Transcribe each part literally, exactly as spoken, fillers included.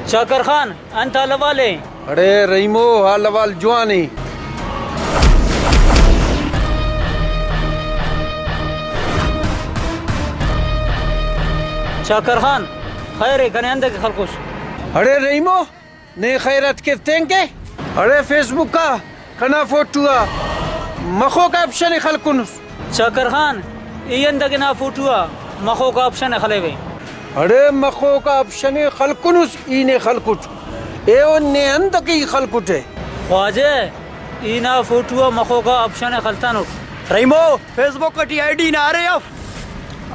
چاکر خان، انت حال حوال ءِ؟ اڑے رحیمو، حال حوال جوان ءِ۔ چاکر خان، خیر ءِ، کنے اندکہ خلکوس؟ اڑے رحیمو، نے خیرات کیو تینکہ؟ اڑے فیس بک آ کنا فوٹو آ مخوک آپشن ءِ خلکنس۔ چاکر خان، ای اندکہ نا فوٹو آ مخوک آپشن ءِ خلیوے؟ اڑے مخوک آپشن ءِ خلکنس، ای نے خلکٹ۔ ایہن نے اندکہ ای خلکٹ ءِ؟ خواجہ، ای نا فوٹو آ مخوک آ آپشن ءِ خلتنٹ۔ رحیمو، فیس بک ٹی آئی ڈی نا ارے اف؟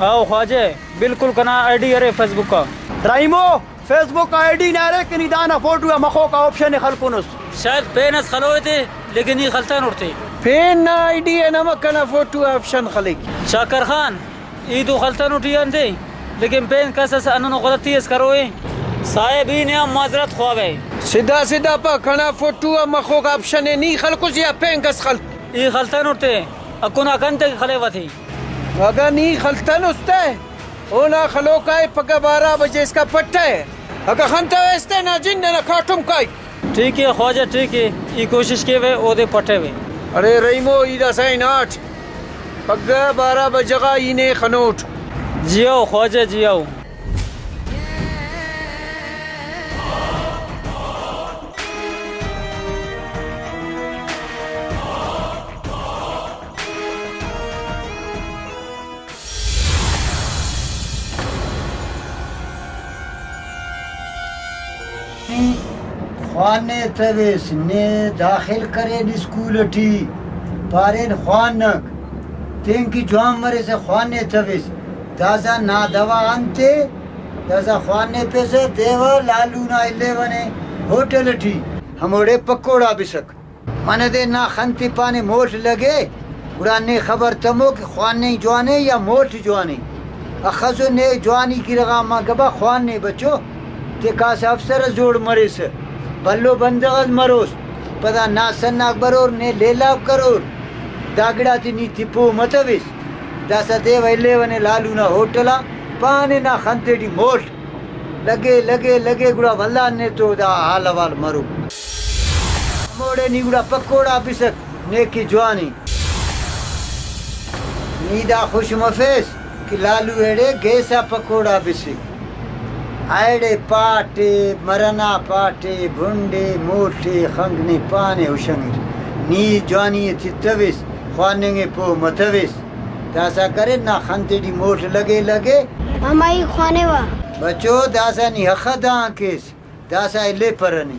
او خواجہ، بالکل کنا آئی ڈی ارے فیس بک آ۔ رحیمو، فیس بک آئی ڈی نا ارے کہ نی دانا فوٹو آ مخوک آ آپشن ءِ خلکنس؟ شاید پین اس خلوئے تے، لیکن ای خلتنٹ تے۔ پین نا آئی ڈی آن امر کنا فوٹو آ آپشن خلیک؟ چاکر خان، ای تو خلتنٹ ای انتے، لیکن پین کس اس ہندنو غلطی اس کروئے۔ صاحب، ای نے ہم معذرت خواوہ۔ سدھا سدھا پا، کنا فوٹو آ مخوک آپشن ءِ نی خلکس یا پین کس خلک؟ ای خلتنٹ تے، اکن آ کنتک خلیوہ تے؟ اگہ نی خلتنس تہ، اونا خلوکا ءِ پگہ بارہ بجے اسکا پٹہ۔ اگہ خنتویس تہ نا جند ئنا کاٹم کائک۔ ٹھیک ءِ خواجہ، ٹھیک ءِ، ای کوشش کیوہ اودے پٹیوہ۔ اڑے رحیمو، ای داسہ ہناٹ، پگہ بارہ بجہ غا ای نے خنوٹ۔ جی ہو خواجہ، جی ہو۔ نی خوانتویس، نے داخل کرین اسکول ٹی، پارین خوانک، تینکہ جوان مریسہ خوانتویس، داسہ نا دوا انتے؟ داسہ خوانپیسہ، دے و لالو نا الیونے ہوٹل ٹی، ہموڑے پکوڑا بسک۔ منہ دے نا خن تے پانے مولٹ لگے، گڑا نے خبر تمو کہ خواننگ جوانے یا مولٹ جوانے۔ اخسو نے جوانی گرغا ما گبا خوان نے بچو، تے کاسہ افسر اس جوڑ مریسہ، بھلو بندغ اس مروس، پدا نا سناک برور نے لیلاو کرور، دا گڑا تے نی تپو متویس۔ داسہ دے و الیونے لالو نا ہوٹل آ، پانے نا خن تیٹی مولٹ۔ لگے، لگے، لگے، گڑا ولدا نے تو دا حال حوال مرو۔ ہموڑے نی گڑا پکوڑا بسک، نیکی جوانی۔ نی دا خوش مفیس کہ لالو ایڑے گیسا پکوڑا بسک۔ ایڑے پاٹے، مرنا پاٹے، بھنڈے، موٹے، خنگ نے پانے ہشنگیر۔ نی جوانی ءِ تتویس، خواننگ ءِ پہہ متویس۔ داسا کرے نا خن تیٹی موٹ لگے لگے۔ ماما ای خوانے وا۔ بچو داسا نی ہخہ دان کیس، داسا الیپرہ نے۔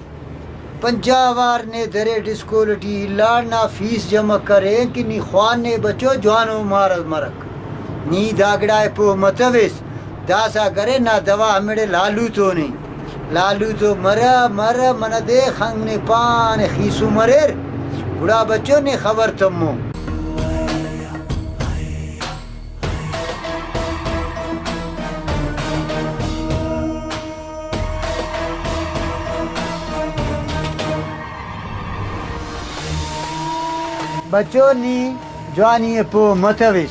پنجاہ وار نے دریٹ اسکول ٹی، الاڑ نا فیس جمع کرین کہ نی خوان نے بچو، جوانو مار مرک۔ نی دا گڑائے پہہ متویس۔ داسا کرے نا دوا ہمڑے لالو تو نے۔ لالو تو مرہ، مرہ، منہ دے خنگ نے پانے خیسو مریر۔ گڑا بچو نے خبر تمو۔ بچو نی جوانی ءِ پہہ متویس۔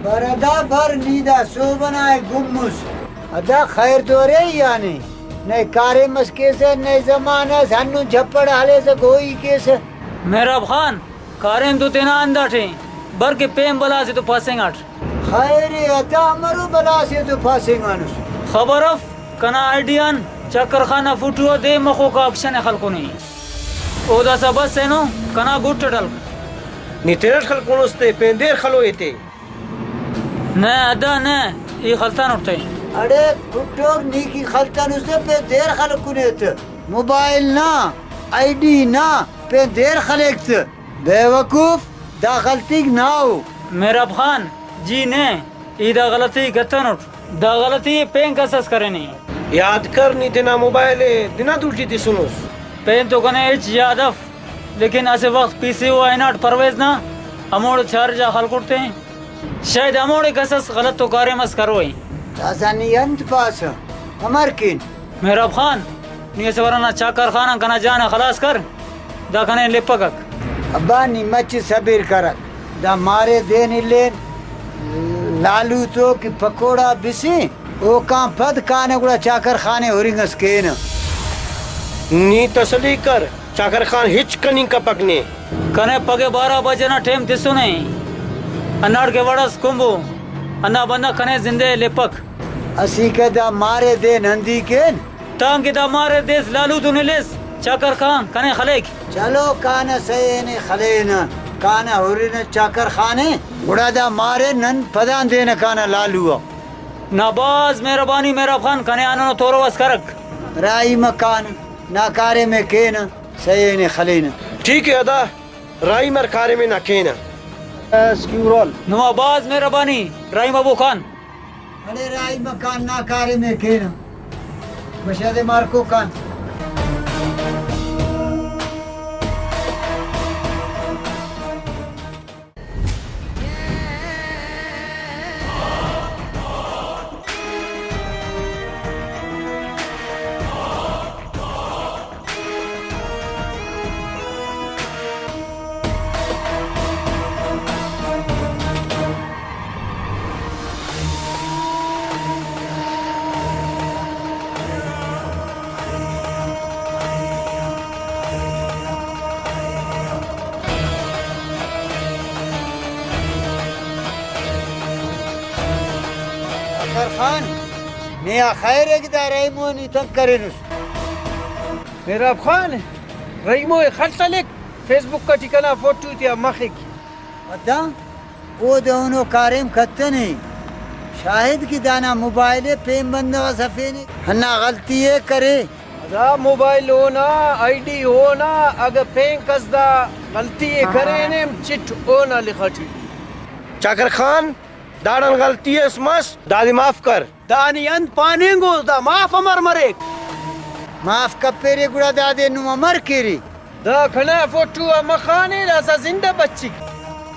بر ادا بر، نی دا سہب ئنا ءِ گمس۔ ادا خیر دورے ای آ نے۔ نئے کاریم اس کیسہ، نئے زمان اس، ہندن جھپڑ ہلیسہ گوئی کیسہ۔ مہراب خان، کاریم تو تینا ہند اٹ ءِ، بر کہ پین بلا سے تو پاسنگ اٹ۔ خیر ءِ، عطا مرو، بلا سے تو پاسنگ آنس۔ خبر اف، کنا آئی ڈی آن چاکر خان نا فوٹو آ دے مخوک آ آپشن ءِ خلکنے۔ او داسہ بس اینو کنا گٹ اٹ ہلک۔ نی تینٹ خلکونس تے پین دیر خلوئے تے۔ نہ ادا نہ، ای خلطانٹ تے۔ اڑے پٹوک، نی کی خلطانس تے پین دیر خلکنے تے۔ موبائل نا، آئی ڈی نا، پین دیر خلیک تے۔ بے وقوف، دا غلطیک ناو۔ مہراب خان، جی نے، ای دا غلطی کتنٹ۔ دا غلطی ءِ پین کس اس کرینے۔ یاد کر، نی تینا موبائل ءِ دنا دوٹی تسنس۔ پین تو کنے ہچ یاد اف، لیکن اسہ وخت پی سی او آ ہناٹ پرویز نا، ہموڑے چارج آ خلکٹ تے۔ شاید ہموڑے کس اس غلط تو کاریم اس کروئے۔ داسہ نی انت پاسہ؟ امر کین؟ مہراب خان، نی اسہ وار انا چاکر خان آن کنا جان ءِ خلاص کر، دا کنے لپکک۔ ابا نی مچہ صبر کرک، دا مارے دین الین، لالو تو کہ پکوڑا بسے، اوکان پد کانہ گڑا چاکر خان ءِ ہرنگ اس کینہ۔ نی تسلی کر، چاکر خان ہچ کننگ کپک نے۔ کنے پگہ بارہ بجہ نا ٹائم تسنے، ہنداڑکہ وڑ اس کنبو، ہندا بندغ کنے زندہ ءِ لپک۔ اسیکہ دا مارے دے نندی کین۔ تانکہ دا مارے دیس لالو تون الیس، چاکر خان کنے خلیک۔ چلو کانہ سئے نے خلینہ، کانہ ہرنہ چاکر خان ءِ، گڑا دا مارے نن پدان دینہ کانہ لالو آ۔ نا بھاز مہربانی مہراب خان، کنے آننو تورو اس کرک۔ راہی مکان نا کاریم ءِ کینہ، سئے نے خلینہ۔ ٹھیک ہے ادا، راہی مر کاریم نا کینہ۔ اسکیورول۔ نما بھاز مہربانی راہی مبو خان۔ اڑے راہی مکان نا کاریم ءِ کینہ۔ بشہ دے مارکو خان۔ اکبر خان، نے آ خیر ءِ کہ دا رحیمو ءِ نی تنگ کرینس۔ مہراب خان، رحیمو ءِ خٹ ہلیک، فیس بک اٹی کنا فوٹو تیا مخک۔ پدا اودے اونو کاریم کتنے۔ شاہد کہ دانا موبائل ءِ پین بندغ اس ہرفینے۔ ہندا غلطی ءِ کرے۔ دا موبائل اونا، آئی ڈی اونا، اگہ پین کس دا غلطی ءِ کرینے چٹ اونا لخ اٹی۔ چاکر خان، داڑان غلطی اس مس، دادے معاف کر۔ دا نی انت پاننگ اُس، دا معاف امر مریک؟ معاف کپیرے گڑا دادے نم امر کیرے؟ دا کنا فوٹو آ مخانے، داسہ زندہ بچک۔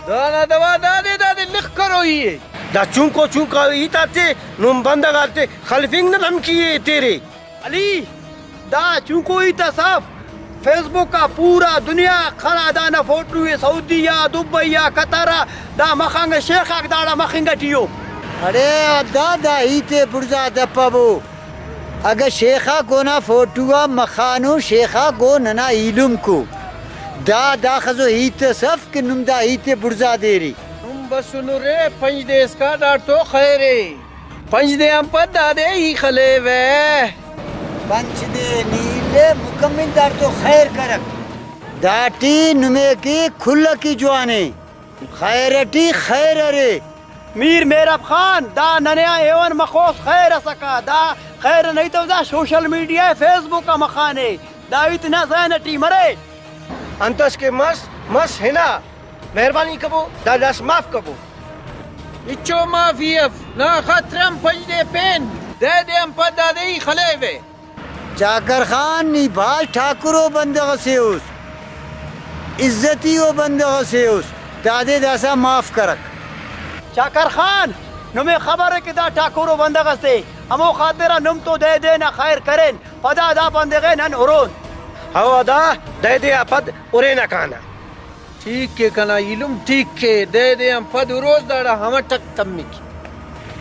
دانا دوا دادے، دادے لخ کروئی ءِ۔ دا چنکو چنکا ہیت آتے نم بندغ آتے خلفنگ نا دھمکی ءِ ایتیرے۔ علی، دا چنکو ہیت اس اف۔ فیس بک آ پورا دنیا خڑا دانا فوٹو ءِ، سعودی آ، دبئی آ، قطر آ، دا مخانگ شیخ آک داڑا مخنگ اٹی ءُ۔ اڑے دا، دا ہیت ءِ بڑزا دپبو۔ اگہ شیخ آک اونا فوٹو آ مخانو، شیخ آک او ننا ایلم کو۔ دا داخسو ہیت اس اف کہ نم دا ہیت ءِ بڑزا دیرے۔ نم بسنرے پنچ دے اسکا داڑتو خیر ءِ۔ پنچ دے آن پد دادے ای خلیوہ۔ پنچ دے نی الے مکمل داڑتو خیر کرک۔ داٹی نمے کہ کھلک ای جوانے۔ خیر اٹی خیر ارے۔ میر مہراب خان، دا ننے آ ایون مخوس خیر ئسکہ، دا خیر نا ہیت ءِ دا سوشل میڈیا ءِ، فیس بک آ مخانے، دا ہیت نا ذہن اٹی مرے۔ انتس کہ مس، مس ہنا۔ مہربانی کبو، دا داسہ معاف کبو۔ ہچو معافی اف، نا خاطر آن پنچ دے پین، دہ دے آن پد دادے ای خلیوہ۔ چاکر خان، نی بھاز ٹاکرو بندغ اسے اُس، عزتی ءُ بندغ اسے اُس، دادے داسہ معاف کرک۔ چاکر خان، نمے خبر ءِ کہ دا ٹاکرو بندغ اسے، ہمو خاطر آن نم تو دہ دے نا خیر کرین، پدا دا بندغ ءِ نن ہرون۔ ہو ادا، دہ دے آ پد ہرینہ کانہ۔ ٹھیک ءِ کنا ایلم، ٹھیک ءِ، دہ دے آن پد اروس داڑا ہمٹک تمک۔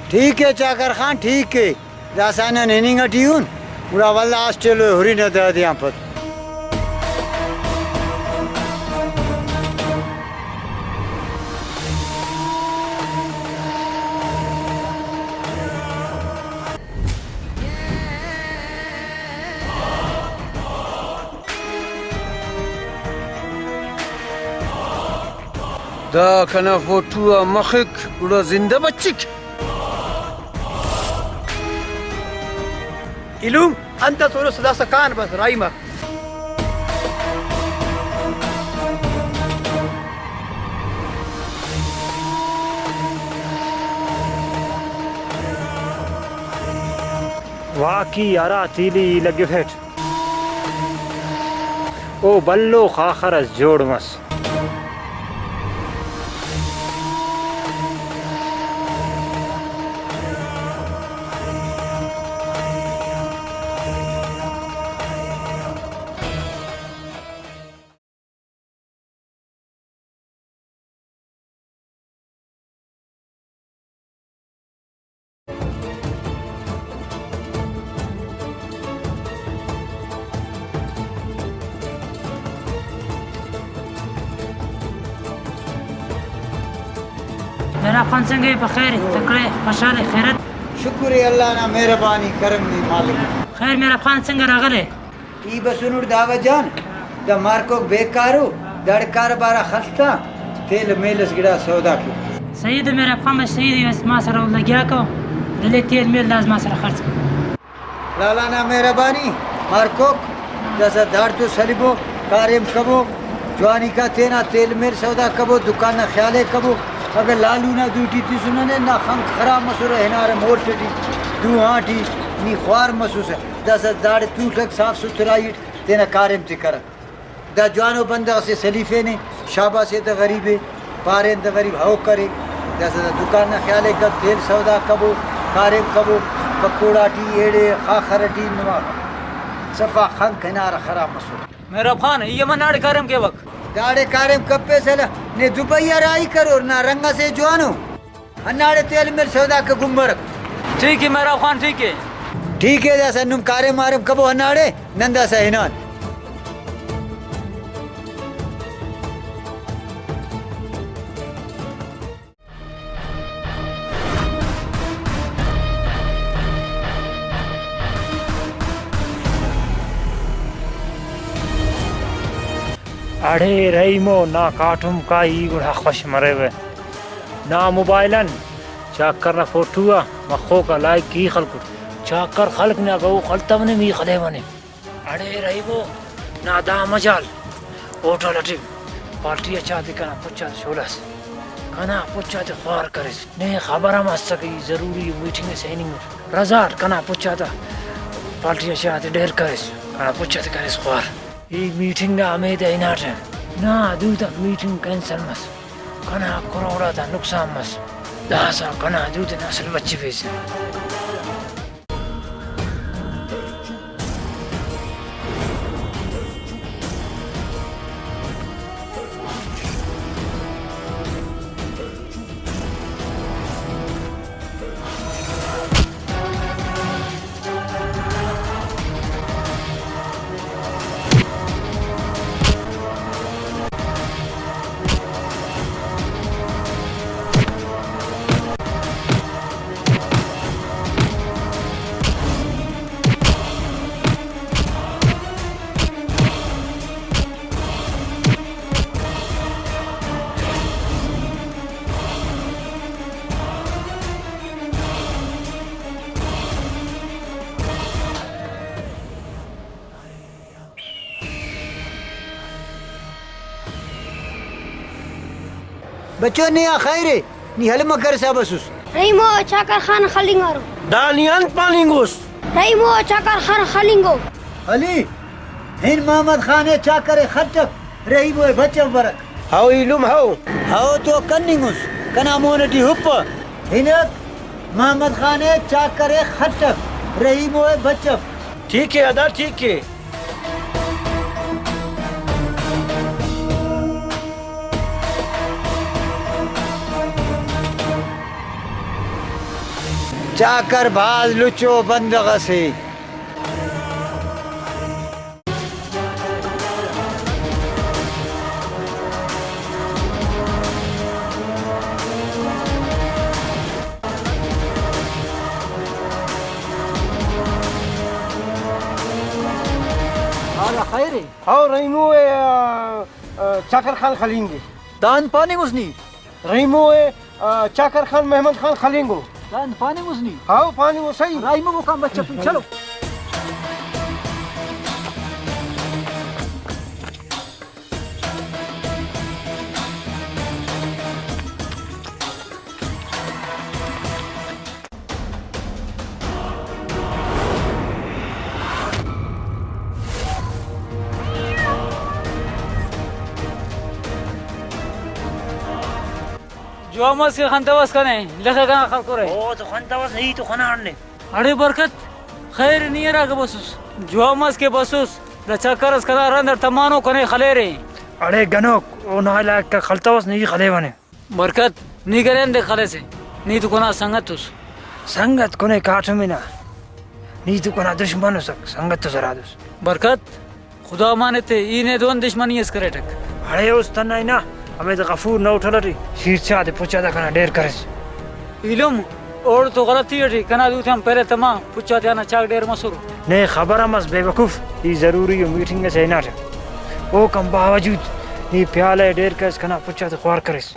ٹھیک ءِ چاکر خان، ٹھیک ءِ، داسہ نن ہننگ اٹی اُن، گڑا ولدا ہاسٹل ءِ ہرنہ دہ دے آن پد۔ دا کنا فوٹو آ مخک، گڑا زندہ بچک۔ ایلم انت اس اُرس، داسہ کان بس، راہی مر۔ واقعی ہرا تیلی ای لگفیٹ، او بھلو خاخر اس جوڑ مس۔ میراب خان سنگے بخیر، تکڑے، خوشحالے، خیرت۔ شکر اے اللہ نا مہربانی کرم نے مالک۔ خیر میراب خان سنگے راغلے۔ ای بسنٹ دعوت جان، دا مارکوک بیکارو، داڑے کاروبار آ خلتا، تیل میل اس گڑا سودا کے۔ صحیح دے میراب خان بھائی، صحیح دے، بس ما سر لگیا کو، دلے تیل میل لاز ما سر خرچ۔ لالا نا مہربانی، مارکوک، داسہ داڑتو سلبو، کاریم کبو، جوانی کا تینا تیل میل سودا کبو، دکان نا خیال ء کبو۔ اگہ لالو نا دوٹی تسننے، نا خنک خراب مسرہ، ہنارہ موٹ ٹی، دو آنٹی، نی خوار مسوسہ۔ داسہ داڑے تولک صاف ستھرائی اٹ تینا کاریم تے کرک۔ دا جوانو بندغ اسے سلیفینے، شاباس ایتہ غریب ء، پارین تہ غریب ہئو کرے۔ داسہ دا دکان نا خیال ء کب، تیل سودا کبو، کاریم کبو، پکوڑا ٹی ایڑے خاخر ٹی نما صفا خنک ہنارہ خراب مسر۔ مہراب خان، ای ہم ہنداڑے کاریم کیوک۔ داڑے کاریم کپیسہ، نے دبئی آ راہی کرور، نا رنگ اسے جوانو۔ ہنداڑے تیل مل سودا کہ گمبرک۔ ٹھیک ہے مہراب خان، ٹھیک ہے۔ ٹھیک ہے، داسہ نم کاریم ماریم کبو ہنداڑے، نن داسہ ہنان۔ اڑے رحیمو، نا کاٹم کائی گڑا خوش مریوہ۔ نا موبائل آن چاکر نا فوٹو آ مخوک آ لائک ای خلکٹ۔ چاکر خلک نے، اگہ او خلتونے نی خلیونے۔ اڑے رحیمو، نا دا مجال ہوٹل اٹی پارٹی آ چاتے کنا پچ آتے شولاس۔ کنا پچ آتے خوار کریس۔ نے خبر ہم اسکہ ای ضروری میٹنگ اسے ہننگ اٹ۔ رضا اٹ کنا پچ آتا پارٹی آ چاتے ڈیر کریس۔ کنا پچ آتے کریس خوار۔ ای میٹنگ نا امیدہ ہناٹہ۔ نا، دو تا میٹنگ کینسل مس۔ کنا کروڑ آتا نقصان مس۔ داسہ کنا دو تینا اصل بچفیسہ۔ بچو، نے آ خیر ء، نی ہلمہ کرسا بسس۔ رحیمو، چاکر خان خلنگارو۔ دا نی انت پاننگ اس؟ رحیمو، چاکر خان خلنگو۔ علی، ہن محمد خان ء چاکر ء خٹک، رحیمو ء بچو برک۔ ہو ایلم ہو۔ ہو تو کننگ اس، کنا مون ٹی ہپہ۔ ہنک، محمد خان ء چاکر ء خٹک، رحیمو ء بچف۔ ٹھیک ہے ادا، ٹھیک ہے۔ چاکر بھاز لچو بندغ اسے۔ ہاں، خیر ء؟ ہاں، رحیمو ء، آ، آ، چاکر خان خلنگ ء۔ داہند پاننگ اس نی؟ رحیمو ء، آ، چاکر خان محمد خان خلنگو۔ داہند پاننگ اس نی؟ ہاؤ، پاننگ اس صحیح۔ رحیمو مقام بچہ پی، چلو۔ جوان مس کہ خنتوس کنے، لخہ کنا خلکرے۔ او تو خنتوس، ای تو خناٹ نے۔ اڑے برکت، خیر نی ہراکہ بسوس۔ جوان مس کہ بسوس، دا چکر اس کنا رند اٹ تمانو کنے خلیرے۔ اڑے گنوک، او نالاکک خلتوس نے، ای خلیونے۔ برکت، نی کنے انتئے خلیسے؟ نی تو کنا سنگت اس۔ سنگت کنے کاٹم انا۔ نی تو کنا دشمن اسک، سنگت اس ہرادس۔ برکت، خدا امانت ء، ای نے دون دشمنی اس کریٹک۔ اڑے است ہندا ہنا، ہمیدے غفور نا ہوٹل اٹی شیر چاہ تے پچ آتا کنا ڈیر کریس۔ ایلم، اوڑ تو غلطی اٹی، کنا دوتیان پہلے تما پچ آتیانا چاک ڈیر مسر۔ نے خبر ہم مس بے وقوف، ای ضروری ءُ میٹنگ اسے ہناٹہ۔ اوکان باوجود نی پیالہ ءِ ڈیر کریس، کنا پچ آتے خوار کریس۔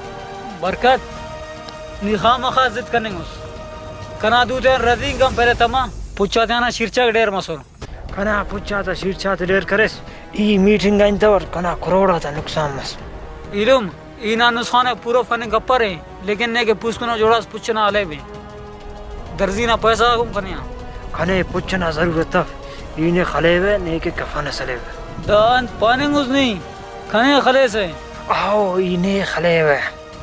برکت، نی خامخا ضد کننگ اس۔ کنا دوتیان رزینک آن پہلے تما پچ آتیانا شیر چاک ڈیر مسر۔ کنا پچ آتا شیر چاہ تے ڈیر کریس، ای میٹنگ آ ہنتور، کنا کروڑ آتا نقصان مس۔ ایلم، ای نا نسخان ءِ پورو فننگ کپرے، لیکن نے کہ پوسکنو جوڑاس پچ ئنا ہلیوے۔ درزی نا پیسہ غاک ہم کنے آ۔ کنے پچ ئنا ضرورت اف، ای نے خلیوہ، نے کہ کفن اس ہلیوہ۔ دا انت پاننگ اس نی؟ کنے خلیسہ؟ آہو، ای نے خلیوہ۔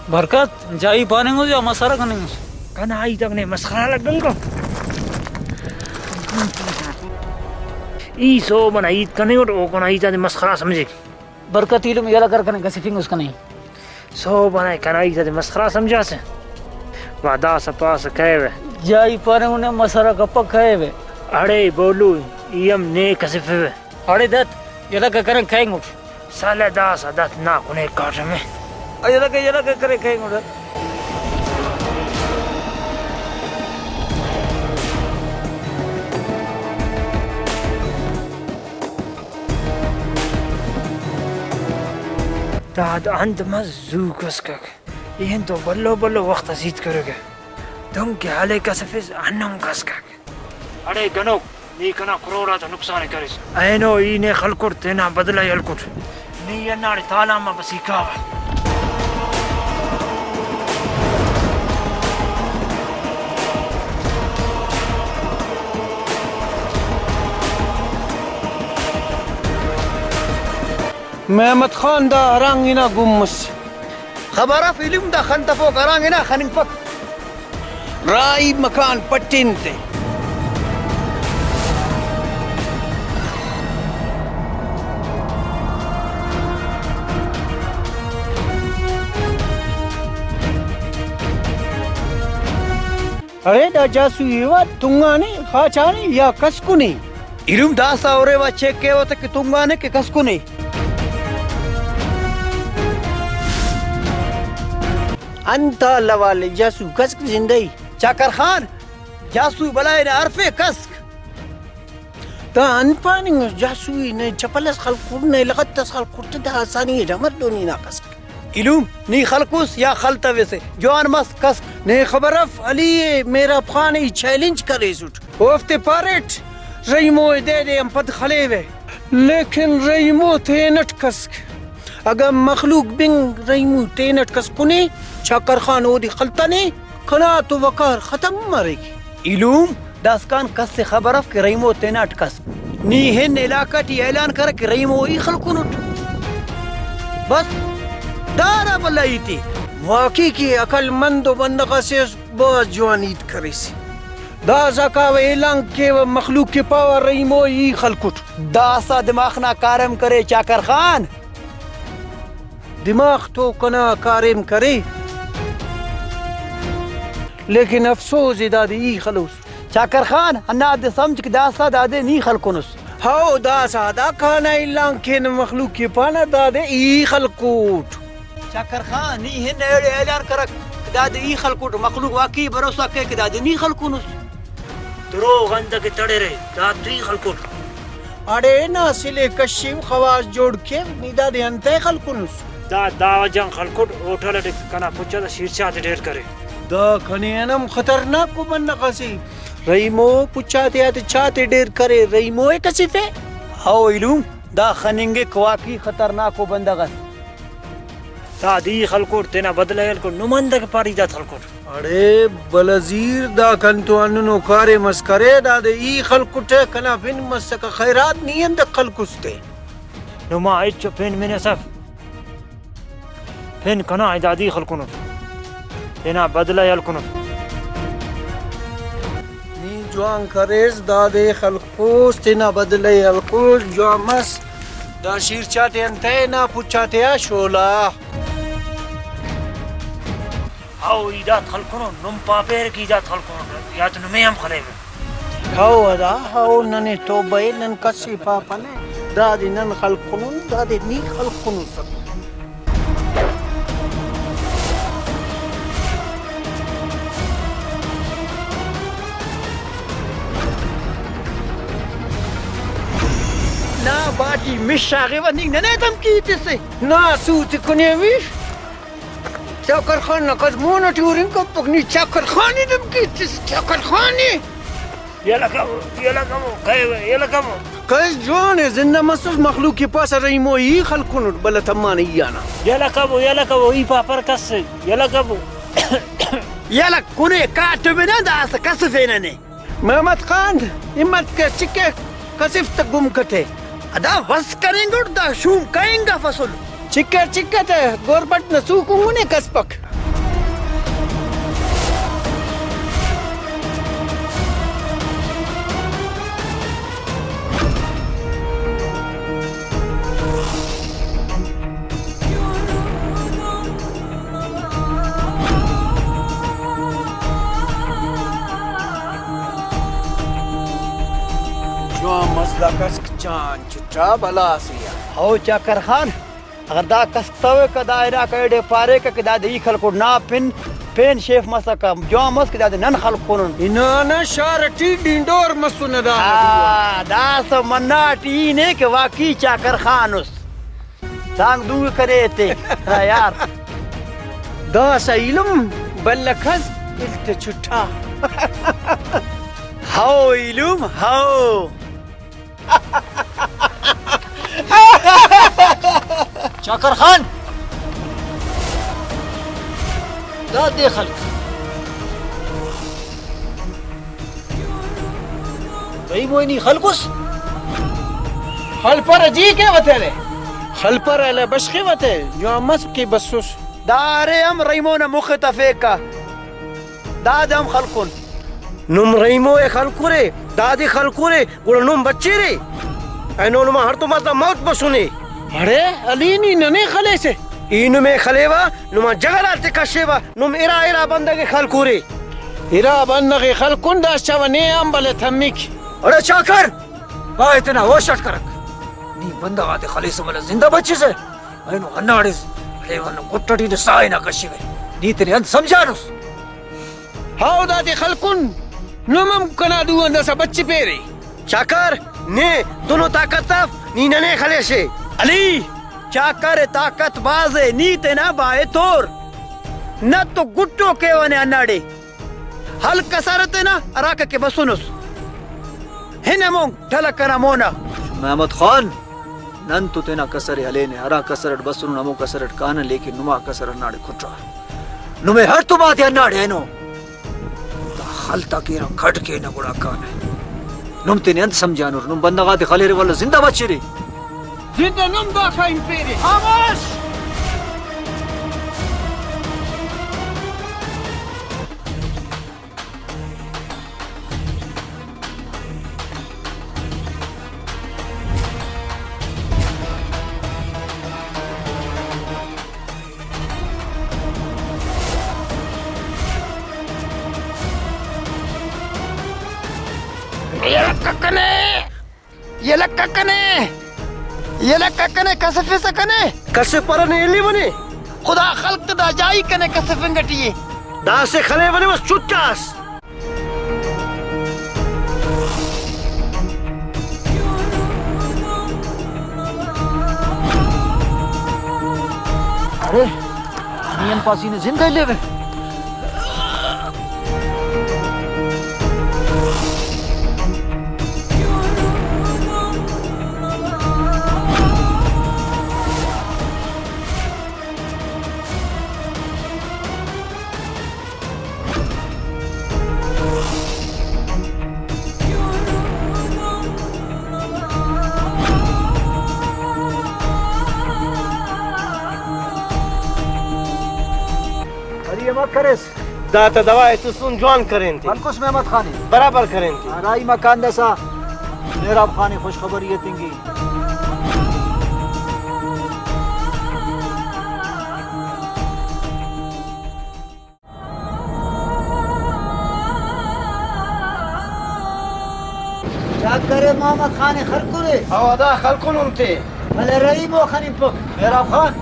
برکت، جائی پاننگ اس یا مسخرہ کننگ اس؟ کنا ہیت اک نے مسخرہ لگنگ ءِ۔ ای سہب ئنا ہیت کننگ اٹ، او کنا ہیت آتے مسخرہ سمجھک۔ برکت ایلم یلہ کر کنے کسفنگ اس کنے۔ سہب ئنا کنا ہیت آتے مسخرہ سمجھاسہ۔ وا داسہ پاسہ کہیوہ۔ جائی پاننگ نے مسخرہ کپک کہیوہ۔ اڑے بولو، ای ہم نے کسفوہ۔ اڑے دت، یلہ کہ کرن کہینگ اٹ۔ سالہ داسہ دت نا کنے کاٹمے۔ یلہ کہ، یلہ کہ کرے کہینگ اٹ۔ داد انت مس زو کسکک۔ ایہن تو بھلو بھلو وخت اس ہیت کریکہ۔ دنکہ ہلے کسفس ہندن کسکک۔ اڑے گنوک، نی کنا کروڑ آتا نقصان ءِ کریس۔ اینو ای نے خلکٹ، تینا بدلہ ءِ ہلکٹ۔ نی ہنداڑے تالان آ بس ای کاوہ۔ محمد خان، دا ہرانگ انا گم مس۔ خبر اف ایلم، دا خن تفوک ہرانگ انا خننگپک۔ راہی مکان پٹن تے۔ اڑے دا جاسو ایوا تنگانے، خاچانے یا کسکنے؟ ایلم داسہ اریوا چیک کیوہ تہ کہ تنگانے کہ کسکنے۔ انت حوالے جاسو کسک زندہ ءِ؟ چاکر خان، جاسو بلائے نا ہرفے کسک۔ دا انت پاننگ اس، جاسو ءِ نئے چپل اس خلکر، نئے لغت اس خلکر تہ دا آسانی اٹ امر دو نی نا کسک۔ ایلم، نی خلکس یا خلتویسہ؟ جوان مس کسک۔ نے خبر اف علی ءِ مہراب خان ءِ چیلنج کریسٹ۔ اوفتے پاریٹ رحیمو ءِ دے دے آن پد خلیوہ، لیکن رحیمو تینٹ کسک۔ اگہ مخلوق بنگ رحیمو تینٹ کسکنے، چاکر خان اودے خلتنے، کنا تو وقار ختم مریک۔ ایلم، داسکان کس ءِ خبر اف کہ رحیمو تینٹ کسک۔ نی ہن علاقہ ٹی اعلان کرک کہ رحیمو ای خلکنٹ۔ بس، دانا بھلا ہیت ءِ۔ واقعی کہ عقل مند و بندغ اسے اس، بھاز جوان ہیت کریسے۔ داسہ کاوہ اعلان کیوہ، مخلوق کہ پاوہ رحیمو ای خلکٹ۔ داسہ دماغ نا کاریم کرے چاکر خان۔ دماغ تو کنا کاریم کرے، لیکن افسوز ءِ دادے ای خلوس۔ چاکر خان، ہندادے سمجھ کہ داسہ دادے نی خلکنس۔ ہاؤ، داسہ دا کانہ اعلان کینہ، مخلوق کہ پانہ دادے ای خلکوٹ۔ چاکر خان، نی ہن ایڑے اعلان کرک کہ دادے ای خلکوٹ، مخلوق واقعی بھروسہ کے کہ دادے نی خلکنس۔ دروغ انت کہ تڑرے، دا تو ای خلکوٹ۔ اڑے نا سلے کشیو، خواس جوڑ کیو، نی دادے انتئے خلکنس؟ دا دا وجہ آن خلکٹ ہوٹل اٹی کنا پچ آتا شیر چاہ تے ڈیر کرے۔ دا کنے آن ہم خطرناک ءُ بندغ اسے۔ رحیمو پچ آتیا تے چاہ تے ڈیر کرے، رحیمو ءِ کسفے؟ ہاؤ ایلم، دا خننگک واقعی خطرناک ءُ بندغ اس۔ دادے ای خلکوٹ، تینا بدلہ ءِ ہلکوٹ، نم انتئے کہ پاریٹ داد خلکوٹ؟ اڑے بلزیر، دا کنتو ہندنو کاریم اس کرے، دادے ای خلکٹہ، کنا پن مسکہ خیرات، نی انتئے خلکس تے؟ نما ہچو پن منس اف، پن کنا ءِ، دادے ای خلکنٹ، تینا بدلہ ءِ ہلکنٹ۔ نی جوان کریس، دادے خلکوس، تینا بدلہ ءِ ہلکوس، جوان مس۔ دا شیر چاہ تے انتئے نا پچ آتیا شولا۔ ہاؤ، ای داد خلکنو، نم پاپیر کہ ای داد خلکنو، یا تو نمے ہم خلیوہ۔ ہاؤ ادا، ہاؤ، ننے توبہ ءِ، نن کس ءِ پاپہ نہ، دادے نن خلکنن، دادے نی خلکنس۔ ای مش آغیوہ، نی ننے دھمکی تسے۔ نا سوت کنے وی۔ چاکر خان نا کس مون اٹی ہرنگ کپک، نی چاکر خان ءِ دھمکی تس، چاکر خان ءِ۔ یلہ کبو، یلہ کبو، کہیوہ، یلہ کبو۔ کس جوان ءِ زندہ مسس، مخلوق کہ پاسہ رحیمو ای خلکنٹ، بلہ تمانہ ای آنا۔ یلہ کبو، یلہ کبو، ای پاپر کس، یلہ کبو۔ یلہ کنے کاٹمنہ، داسہ کسفینہ نے۔ محمد خان، ہمت کے، چکے کسف تہ گم کتے۔ ادا وس کننگ اٹ دا شوم کہنگ افسل۔ چکے چکے تہ گوربٹ نا سو کنگنے کسپک۔ جوان مس دا کسک چان چٹا بلا سے آ۔ ہو چاکر خان، اگر دا کسک تویکہ، دا علاقہ ایڑے پاریکہ کہ دادے ای خلکٹ نا پن پین شیف مسکہ، جوان مس کہ دادے نن خلکنن۔ ہنانہ شار ٹی ڈینڈور مسنہ دا۔ آ، داسہ مناٹ ای نے کہ واقعی چاکر خان اس۔ دانگ دونگ کنے ایتے۔ ہاں یار۔ داسہ ایلم بلہ کس دل تے چھٹا۔ ہاؤ ایلم، ہاؤ۔ چاکر خان، دا دے خلک۔ رحیمو ءِ نی خلکس؟ خلپرہ جی کیوہ تینے۔ خلپرہ لہ بشخیوہ تے، جوان مس کہ بسس۔ دا ارے ہم رحیمو نا مخ ءِ تفیکہ۔ دادے ہم خلکن۔ نم رحیمو ءِ خلکرے، دادے خلکرے، گڑا نم بچیرے؟ اینو نما ہڑتوم آتا موت بسنے۔ اڑے علی، نی ننے خلیسے؟ ای نمے خلیوہ، نما جگڑ آتے کشیوہ، نم ارا ارا بندغ ءِ خلکرے۔ ارا بندغ ءِ خلکن، داس چاوہ نے آن بلہ تمک۔ اڑے چاکر، با ای تینا ہوش اٹ کرک۔ نی بندغ آتے خلیسہ بلہ زندہ بچسہ۔ اینو ہنداڑے خلیوہ، نو گٹ اٹی تو ساہ نا کشیوہ۔ نی تینے انت سمجھانس؟ ہاؤ دادے خلکن، نم ہم کنا دو آن داسہ بچفیرے۔ چاکر، نے دنو طاقت اف، نی ننے خلیسے۔ علی، چاکر ءِ طاقت بھاز ءِ، نی تینا با ءِ تور۔ نہ تو گٹو کیوہ نے ہنداڑے۔ ہلک کسر تینا ہراکہ کہ بسنس۔ ہن ہمون ٹلک کنا مونا۔ محمد خان، نن تو تینا کسر ءِ ہلینے، ہرا کسر اٹ بسنن ہمو کسر اٹ کانہ، لیکن نما کسر ہنداڑے کٹا۔ نمے ہڑتوم آتے ہنداڑے اینو۔ دا خل تا کیرہ کھڈ کینہ گڑا کانہ۔ نم تینے انت سمجھانر؟ نم بندغ آتے خلیرے ولدا زندہ بچرے۔ زندہ نم داکا ہنپیرے۔ خاموش! یلہ ککنے، یلہ ککنے، یلہ ککنے، کسفسہ کنے۔ کسفرہ نے الیونے۔ خدا خلق تے دا جائی کنے کسفنگ ٹی ءِ۔ داسہ خلیونے بس چٹاس۔ ارے، نی ہن پاسی نے زندہ الیوہ۔ ارے امر کریس۔ دا تا دوا ءِ تسن جوان کرین تے۔ ہلکس محمد خان ءِ۔ برابر کرین تے۔ ہرائی مکان دسا محراب خان ءِ خوشخبری اتنگی۔ چاکر ءِ محمد خان ءِ خلکرے۔ او ادا خلکنن تے۔ ولے رحیمو خنپک۔ محراب خان،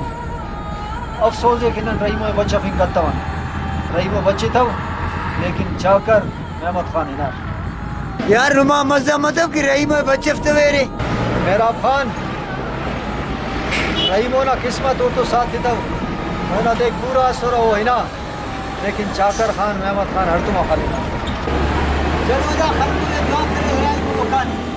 افسوز ءِ کہ نن رحیمو ءِ بچفنگ کتون۔ رحیمو بچتو، لیکن چاکر محمد خان ہنار۔ یار نما مزہ متو کہ رحیمو ءِ بچفتویرے۔ محراب خان، رحیم اونا قسمت اوڑتون ساتھ تتو، اونا دیک پورا ئسرہ او ہنا، لیکن چاکر خان، محمد خان ہڑتوما خلنگ۔ چلو ادا خلکو نے جواب تینے ہرا ہیت ملوکان۔